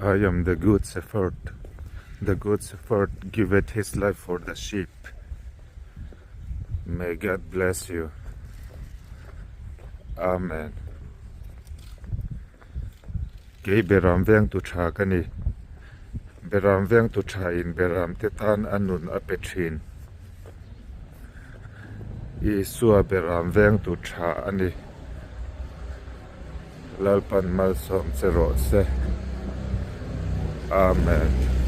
I am the good shepherd, the good shepherd giveth his life for the sheep. May God bless you. Amen. Kei beram vengtu tha ka ni. Beram vengtu tha in beram te tan a nun a pe thin. Isua beram vengtu tha a ni. Lalpan malsawm che rawh se. Amen.